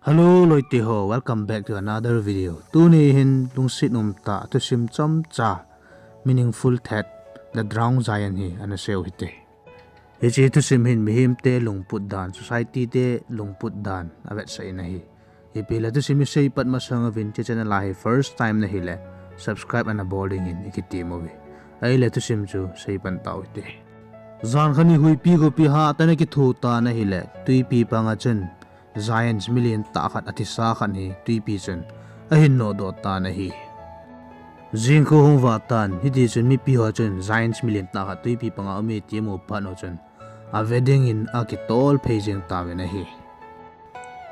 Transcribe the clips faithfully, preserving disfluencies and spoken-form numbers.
Hello loite ho, welcome back to another video. Tuni hin lungset umtah thusim chomcha, meaningful thet, The Drowned Giant hi ana sei u hite. Hiche thusim hin mihemte lungput dan, society te lungput dan avetsah in ahi. Ipi le thusim hi seipat masang uvin, hiche channel a hi first time nahile subscribe ana bol dingin ikitem uve. Ahile thusim chu seipan tau hite. Jan khat ni huipi gopi hatah in akitho tan ahile, twipi panga chun giants milen tah khat athisa khat hi twipi chun ahin nodoh tan ahi. Jingkho hung vah tan, hitichun mipi ho chun giants milen tah khat twipi panga aume ti amu phat un chun ave dingin akitol phei jeng tauvin ahi.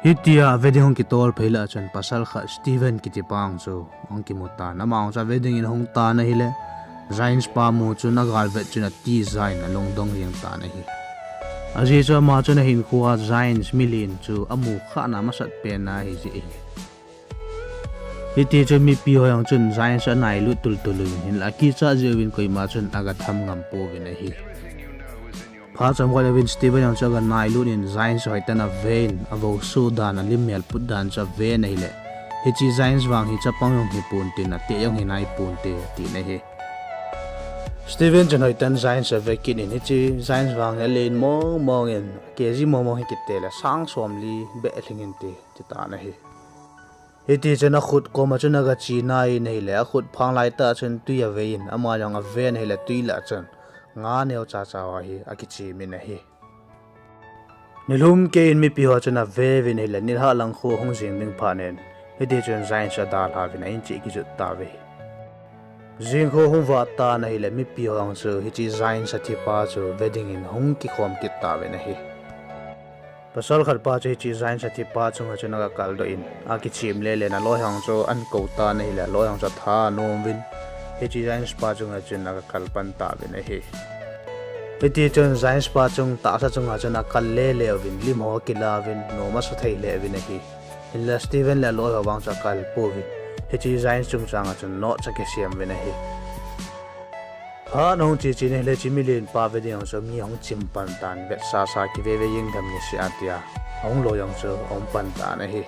Hitia ave ding hung kitol phei lah chun pasal khat Steven kiti pa chu ahung kimu tan, ama chu ave dingin ahung tan ahile, giants pa mu chun agal vet chun atija in alungdong jeng tan ahi. Ajeh chu ama chun ahinkhoa giants milen chu amu khah na masat pen ahi jeh ahi. Hitichun mipi ho jong chun giants chu anailut tultul uvin, hinla akichat jeh uvin koima chun aga tham ngam pouvin ahi. Phat chomkhat jouvin Steven jong chu aga nailut in giants chu hoitah in aven, avouso dan, alim mel put dan chu aven ahile, hiche giants vang hi chapang jong hiponte, ateh jong hinaiponte atin ahi. Steven chun hoitah in giants chu ave kit in, hiche giants vang hi alen mong mong in, kg mong mong hi kiti le sang somli beh lhing inte, ti tan ahi. Hitichun akhut koma chun aga che nai in ahile, akhut phang laitah chun twi avei in, ama jong aven ahile twi lah chun nga neocha cha ho hi akichem in ahi. Nilhum kei in mipi ho chun ave uvin ahile, nilhah lang kho hung jing ding phat in, hitichun giants chu adalha uvin a-in cheh kijot tauve. Jingkho hung vah tan ahile, mipi ho jong chu hiche giants athipa chu ve dingin hung kikhom kit tauvin ahi. Pasal khat pa chu hiche giants athipa chunga chun aga kaldoh in, akichem lele in aloi ho chu ahin kou tan ahile, aloi ho chu atha nom uvin, hiche giants pa chunga chun aga kal pan tauvin ahi. Hitichun giants pa chung tahsa chunga chun akal lele uvin, lim ho akila uvin, nom asa thei lheh uvin ahi. Hinla Steven le aloi ho vang chu akal pouvin, hiche giants chungchanga chun note chu akisem uvin ahi. Phat ahung che chen ahile, hiche milen pa ve ding jong chu mi ahung chim pan tan, vetsasa kiveve jeng dem niseh a tia ahung loi jong chu aum pan tan ahi.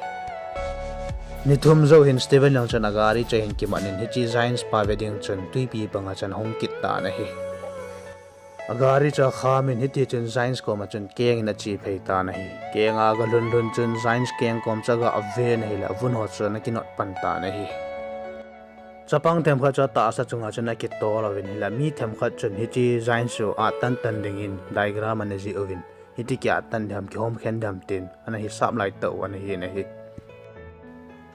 Ni thum jou hin Steven jong chun agari chu ahin kiman in, hiche giants pa ve ding chun twipi panga chun ahung kit tan ahi. Agari chu akham in, hitichun giants koma chun keng in ache phei tan ahi. Kenga aga lhun lhun chun giants keng kom chu aga ven ahile, avun ho chu ana kinot pan tan ahi. Chapang themkhat chu atahsa chunga chun akitol uvin, hinla mi themkhat chun hiche giants chu attan tan dingin diagram ana jih uvin, hiti kiattan ding ham, kihom khen ding ham tin ana hisap laitah u ana hi in ahi.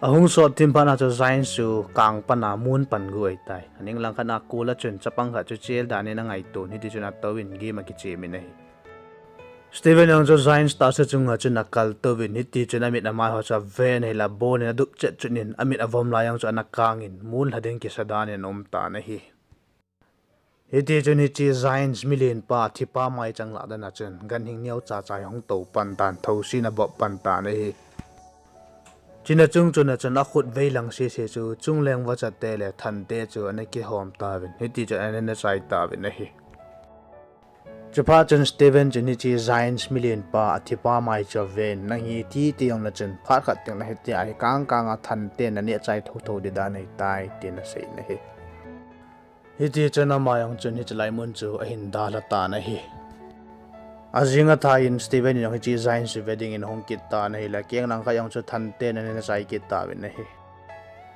Ahung sot thim phat a chu giants chu kang pan a mun pan gu ahitai. Aning langkhat a kol a chun chapang khat chu chel dan in angaiton, hitichun atouvin game akichem in ahi. Steven jong chu giants tahsa chunga chun akal touvin, hitichun amit amai ho chu aven ahile, abon in adup chet chun in, amit avom lai jong chu ana kang in, mun lha ding kisa dan in aum tan ahi. Hitichun hiche giants milen pa thipa maichang lah dan a chun ganhing neocha cha hi ahung tou pan tan, thousen abop pan tan ahi. Chuna chung chun a chun akhut veilang sese chu chungleng vachate le thante chu ana kihom tauvin, hitichun ana nechai tauvin ahi. Chuphat chun Steven chun hiche giants milen pa athipa mai chu aven, nang hi thi ti jongle chun phat khat teng le hitia hi kang kang a thanten naneh chai thotho ding dan ahitai, tin asei in ahi. Hitichun ama jong chun hiche lai mun chu ahin dalha tan ahi. Ajing athah in Steven in jong hiche giants chu ve dingin ahung kit tan ahile, akeng langkhat jong chu thanten ana nechai kit tauvin ahi.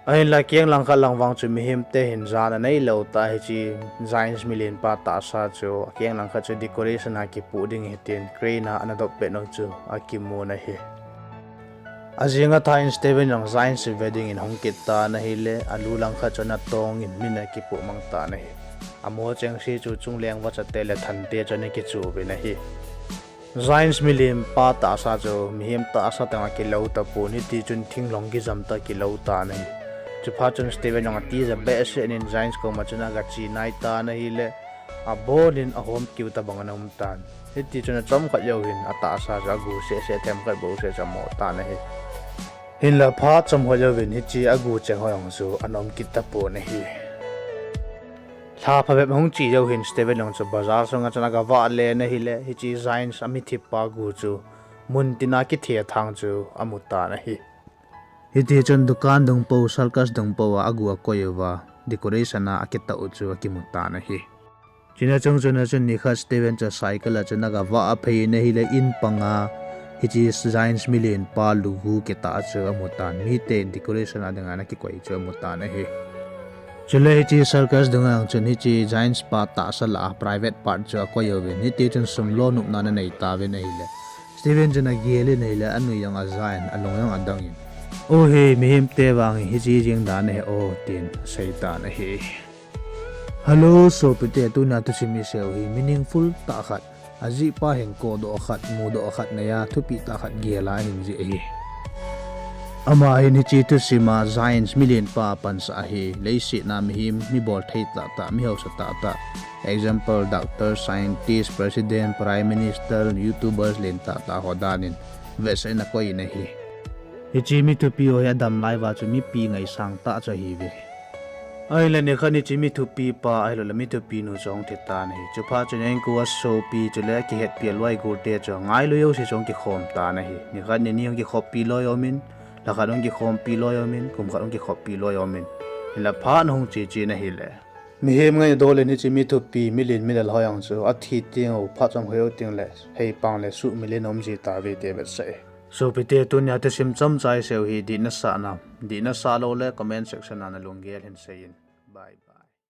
Ahinla akeng langkhat lang vang chu mihemte hin jan aneilou tah hiche giants milen pa tahsa chu akeng langkhat chu decoration a kipoh ding hitin crane a ana dop pet u chu akimun ahi. Ajing athah in Steven jong giants chu ve dingin ahung kit tan ahile, alu langkhat chu ana tong in min akipoh mang tan ahi. Amaho chengse chu chungleng vachate le thante chu ana kichu uvin ahi. Giants milen pa tahsa chu mihem tahsa teng a kilou tapon, hitichun thinglhang kijam tah a kilou tan ahi. Chuphat chun Steven jong atija behseh in giants koma chun agache nai tan ahile, abon in ahom kiu tabang ana um tan. Hitichun achomkhat jouvin atahsa chu agu sehseh, themkhat bouseh chu amo tan ahi. Hinla phat chomkhat jouvin hiche agu cheng ho jong chu ana um kit tapon ahi. Lha phabep ahung che jou hin Steven jong chu bazar sunga chun agavah len ahile, hiche giants amithip pa gu chu muntina kithethang chu amu tan ahi. Hiti chun dukan dung po, circus dung po a agu akoi uva, decoration a akitah u chu akimu tan ahi. Chuna chung chun a chun nikhat Steven chu cycle a chun agavah phei in ahile in panga hiche Giants milen pa lugu kitah chu amu tan, mite decoration a dinga ana kikoi chu amu tan ahi. Chule hiche circus dunga jong chun hiche Giants pa tahsa lah a private part chu akoi uvin, hiti chun sum lo nopna ana nei tauvin ahile, Steven chun agel in ahile, anui jong aja in, alung jong adang in, "O hi, mihemte vang hi hiche jeng dan ahi o," tin asei tan ahi. Hello sopite, tunia thusim isei u hi meaningful tah khat, ajihpa hin kodoh khat, mudoh khat neiya thupi tah khat gel a ahin jih ahi. Ama hin hiche thusim a Giants milen pa apansah ahi, leiset a mihem, mi bolthei tahtah, mi hausa tahtah, example, doctor, scientist, president, prime minister, YouTubers len tahtah ho dan in vetsah in akoi in ahi. Hiche mi thupi ho hi adam lai uva chu mipi ngaisang tah chu ahiuve. Ahile nikhat hiche mi thupi pa ahiloule mi thupi nu chu ahung thi tan ahi. Chuphat chun ankua sopi chule akihetpi aloi golte chu ngailui jouse chu ahung kikhom tan ahi. Nikhat nini ahung kikhoppi loi aumin, lhakhat ahung kikhompi loi aumin, kum khat ahung kikhoppi loi aumin, hinla phat ahung che chen ahile, mihem ngaina dol in hiche mi thupi, milen milal ho jong chu athi teng u, phat chomkhat jou tengle heipang le suhmil in aum ji tauve ti vetsah e. Sopite, tunia thusim chomcha isei u hi dihna sah nam, dihna sah loule comment section a nalunggel hin sei in. Bye.